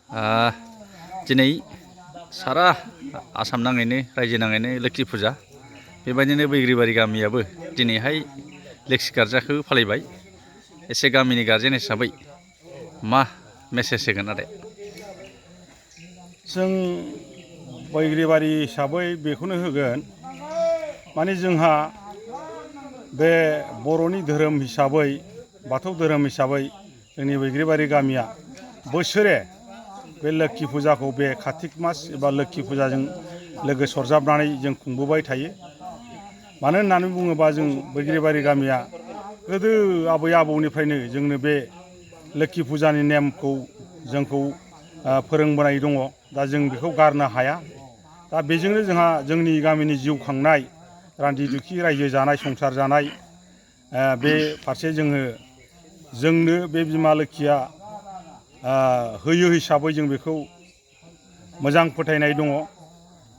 दिनै सारा आसाम नाङैनो रायजो नाङैनो लोक्षि फुजा बेबायदिनो बैग्रिबारि गामियाबो दिनैहाय लोक्षि गार्जाखौ फालिबाय। एसे गामिनि गार्जेन हिसाबै मा मेसेज होगोन आदाया? जों बैग्रिबारि हिसाबै बेखौनो होगोन, माने जोंहा बे बर'नि धोरोम हिसाबै बाथौ धोरोम हिसाबै जोंनि बैग्रिबारि गामिया बोसोरे बे लोक्षि फुजाखौ बे कार्तिक मास एबा लोक्षि फुजाजों लोगो सरजाबनानै जों खुंबोबाय थायो। मानो होननानै बुङोबा जों बैग्रिबारि गामिया गोदो आबै आबौनिफ्रायनो जोंनो बे लोक्षि फुजानि नेमखौ जोंखौ फोरोंबोनाय दङ। दा जों बेखौ गारनो हाया। दा बेजोंनो जोंहा जोंनि गामिनि जिउ खांनाय, रान्दि दुखि रायजो जानाय, संसार जानाय, बे फारसे जोंनो बे बिमा लोक्षिया होयो हिसाबै जों बेखौ मोजां फोथायनाय दङ।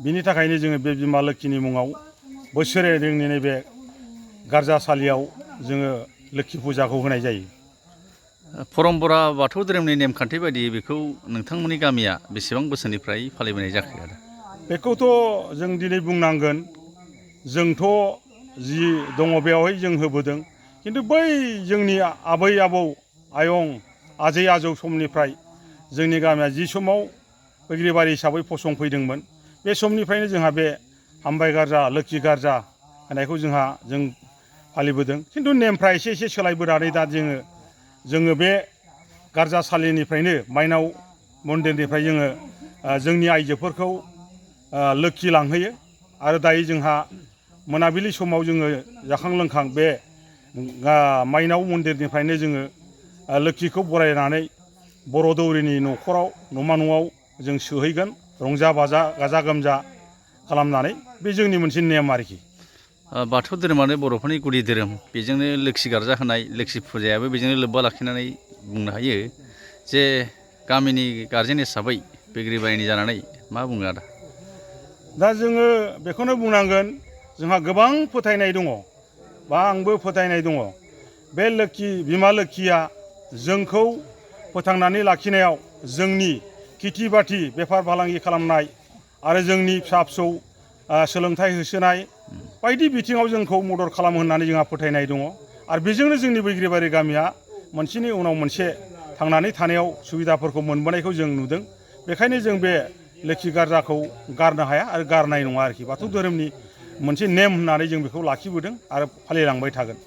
बिनि थाखायनो जोङो बे बिमा लोक्षिनि मुङाव बोसोरे जोंनि नैबे गार्जासालियाव जोङो लोक्षि फुजाखौ होनाय जायो। परम्परा बाथौ धोरोमनि नेमखान्थि बायदियै बेखौ नोंथांमोननि गामिया बेसेबां बोसोरनिफ्राय फालिबोनाय जाखो आदा? बेखौथ' जों दिनै बुंनांगोन, जोंथ' जि दङ बेवहाय जों होबोदों। खिन्थु बै जोंनि आबै आबौ, आयं, आजै आजौ समनिफ्राय जोंनि गामिया जि समाव बैग्रिबारि हिसाबै फसंफैदोंमोन, बे समनिफ्रायनो जोंहा बे हामबाय गार्जा, लोक्षि गार्जा होनायखौ जों फालिबोदों। खिन्थु नेमफ्रा एसे एसे सोलायबोनानै दा जोङो बे गार्जासालिनिफ्रायनो माइनाव मन्दिरनिफ्राय जोंनि आइजोफोरखौ लोक्षि लांहोयो। आरो दायो जोंहा मोनाबिलि समाव जोङो जाखां लोंखां बे माइनाव मन्दिरनिफ्रायनो जोङो लोक्षिखौ बरायनानै बर' दौरिनि न'खराव, न'मा न'आव जों सोहैगोन, रंजा बाजा, गाजा गोमजा खालामनानै। बे जोंनि मोनसे नेम आरोखि। बाथौ धोरोमानो बर'फोरनि गुदि धोरोम, बेजोंनो लोक्षि गार्जा होनाय, लोक्षि फुजायाबो बेजोंनो लोब्बा लाखिनानै बुंनो हायो जे गामिनि गार्जेन हिसाबै बैग्रिबारिनि जानानै मा बुङो आदा? दा जोङो बेखौनो बुंनांगोन, जोंहा गोबां फोथायनाय दङ, बा आंबो फोथायनाय दङ। बे बिमा लोक्षिया जोंखौ फोथांनानै लाखिनायाव, जोंनि खेथि बाथि, बेफार फालांगि खालामनाय आरो जोंनि फिसा फिसौ सोलोंथाइ होसोनाय बायदि बिथिङाव जोंखौ मदद खालामो होननानै जोंहा फोथायनाय दङ। आरो बेजोंनो जोंनि बैग्रिबारि गामिया मोनसेनि उनाव मोनसे थांनानै थानायाव सुबिदाफोरखौ मोनबोनायखौ जों नुदों। बेखायनो जों बे लोक्षि गार्जाखौ गारनो हाया आरो गारनाय नङा आरोखि। बाथौ धोरोमनि मोनसे नेम होननानै जों बेखौ लाखिबोदों आरो फालिलांबाय थागोन।